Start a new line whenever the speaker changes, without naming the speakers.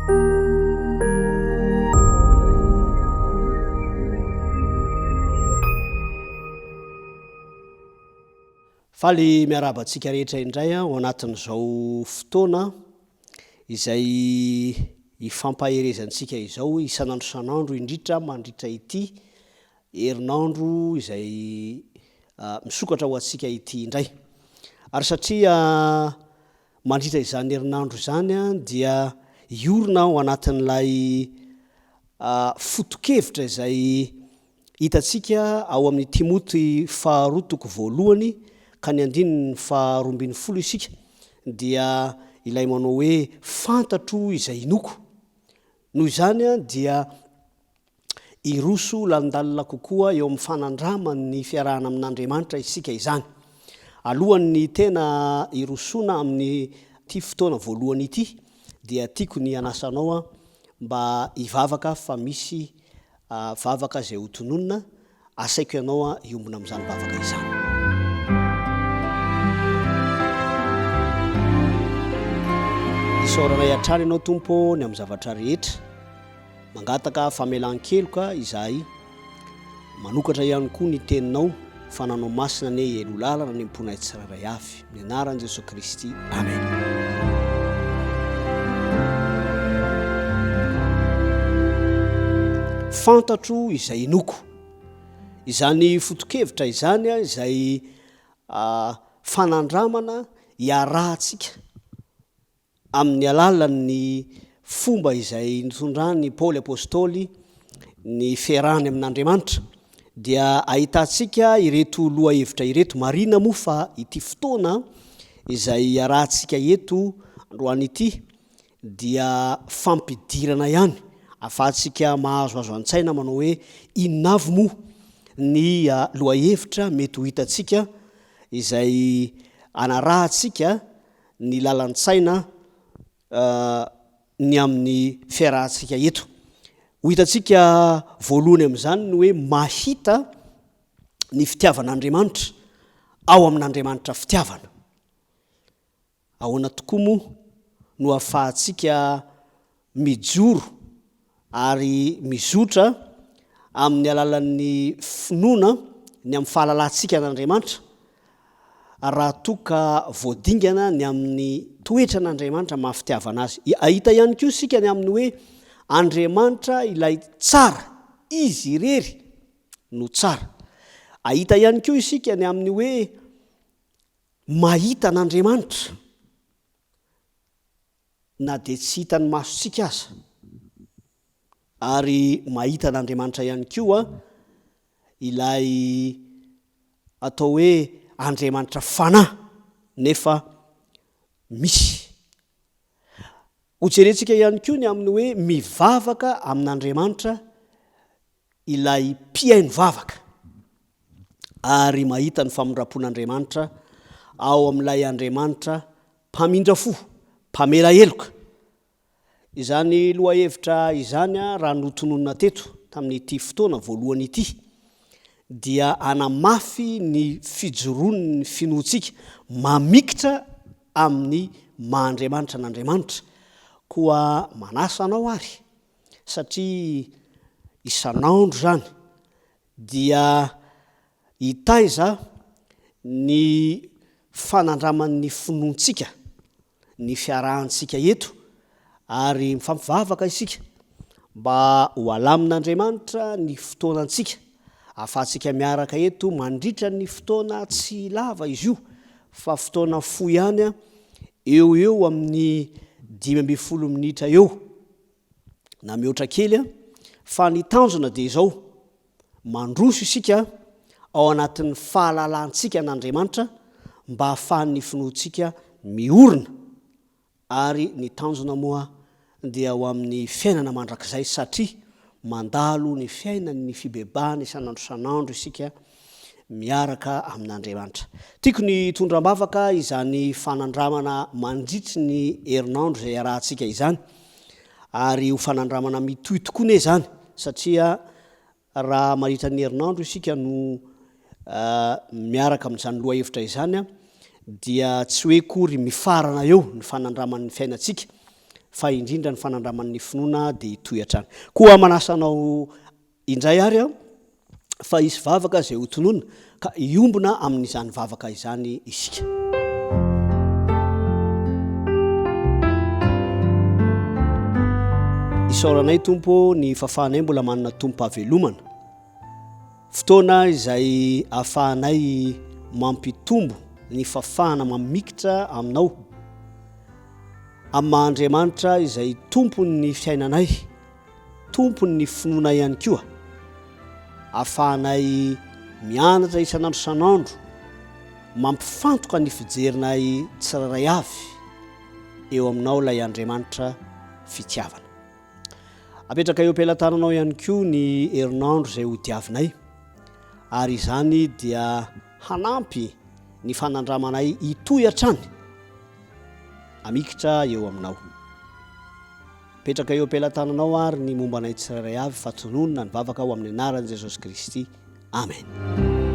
Faly miarahaba antsika rehetra indray ao anatin'izao fotoana izay ifampaherezantsika izao isan'andro isan'andro indritra mandritra ity herinandro izay misokatra ho antsika ity indray. Ary satria mandritra izany herinandro izany dia hiorina ao anatin'ilay foto-kevitra izay hitantsika ao amin'ny Timoty faharoa toko voalohany ka ny andininy faharoa ambinifolo isika dia ilay manao hoe fantatro izay inoako. Noho izany dia Hiroso lalindalina kokoa eo amin'ny fanandraman'ny fiarahana amin'Andriamanitra isika izany. Alohan'ny tena hirosoana amin'ity fotoana voalohany ity dia tiako ny hanasa anao mba hivavaka fa misy vavaka izay ho tononina Asaiko ianao hiombona amin'izany vavaka izany. Isaoranay hatrany Ianao Tompo ô ny amin'ny zavatra rehetra. Mangataka famelan-keloka izahay. Manokatra ihany koa ny Teninao fa nanao masina anie hielo lalana ny am-ponay tsirairay avy. Amin'ny anaran'i Jesoa Kristy. Amen. Fantatro izay inoako. Izany foto-kevitra izany izay fanandramana iarahantsika amin'ny alalan'ny fomba izay nitondran'i Paoly Apostoly ny fiarahany amin'Andriamanitra, dia ahitantsika ireto lohahevitra ireto. Marina moa fa ity fotoana izay iarahantsika eto androany ity dia fampidirana ihany ahafahantsika mahazoazo an-tsaina manao hoe inona avy moa ny lohahevitra mety ho hitantsika izay anarahantsika ny lalan-tsaina ny amin'ny fiarahantsika eto. Ho hitantsika voalohany amin'izany ny hoe mahita ny fitiavan'Andriamanitra ao amin'Andriamanitra fitiavana. Ahoana tokoa moa no ahafahantsika mijoro ary mizotra amin'ny alalan'ny finoana ny amin'ny fahalalantsika an'Andriamanitra raha toa ka voadingana ny amin'ny toetran'Andriamanitra maha fitiavana azy. Hahita ihany koa isika ny amin'ny hoe Andriamanitra ilay tsara, Izy irery no tsara. Hahita ihany koa isika ny amin'ny hoe mahita an'Andriamanitra na dia tsy hitan'ny masontsika aza, ary mahita an'Andriamanitra ihany koa ilay atao hoe Andriamanitra Fanahy nefa misy. Hojerentsika ihany koa ny amin'ny hoe mivavaka amin'Andriamanitra ilay mpihaino vavaka ary mahita ny famindram-pon'Andriamanitra ao amin'ilay Andriamanitra mpamindra fo, mpamela heloka. Izany lohahevitra izany raha notononina teto tamin'ity fotoana voalohany ity dia hanamafy ny fijoroan'ny finoantsika mamikitra amin'ny maha Andriamanitra an'Andriamanitra. Koa manasa anao ary satria isan'andro izany dia hitaiza ny fanandraman'ny finoantsika, ny fiarahantsika eto ary mifampivavaka isika mba ho alamin'Andriamanitra ny fotoanantsika ahafahantsika miaraka eto mandritra ny fotoana tsy lava izy io fa fotoana fohy ihany eo ho eo amin'ny 15 minitra eo na mihoatra kely fa ny tanjona dia izao, mandroso isika ao anatin'ny fahalalantsika an'Andriamanitra mba hahafahan'ny finoantsika miorina ary ny tanjona moa dia ho amin'ny fiainana mandrakizay satria mandalo ny fiainan'ny fibebahana isan'andro isan'andro isika miaraka amin'Andriamanitra. Tiako ny hitondra am-bavaka izany fanandramana mandritry ny herinandro izay iarahantsika izany, ary ho fanandramana mitohy tokoa anie izany, satria raha mandritra ny herinandro isika no miaraka amin'izany lohahevitra izany dia tsy hoe akory mifarana eo ny fanandraman'ny fiainantsika. Fa indrindra ny fanandraman'ny finoana dia hitohy hatrany. Koa manasa anao indray ary aho fa hisy vavaka izay hotononina ka hiombona amin'izany vavaka izany isika. Isaoranay Tompo ô ny fahafahanay mbola manana tombom-pahavelomana. Fotoana izay ahafahanay mampitombo ny fahafahana mamikitra Aminao, amin'ny maha Andriamanitra izay Tompon'ny fiainanay, Tompon'ny finoanay ihany koa. Ahafahanay mianatra isan'andro isan'andro, mampifantoka ny fijerinay tsirairay avy eo Aminao ilay Andriamanitra fitiavana. Apetraka eo am-pelatananao ihany koa ny herinandro izay hodiavinay, ary izany dia hanampy ny fanandramanay hitohy hatrany hamikitra eo aminao. Apetraka eo am-pelatananao ary ny momba anay tsirairay avy fa tononina ny vavaka ho amin'ny anaran'i Jesosy Kristy. Amen.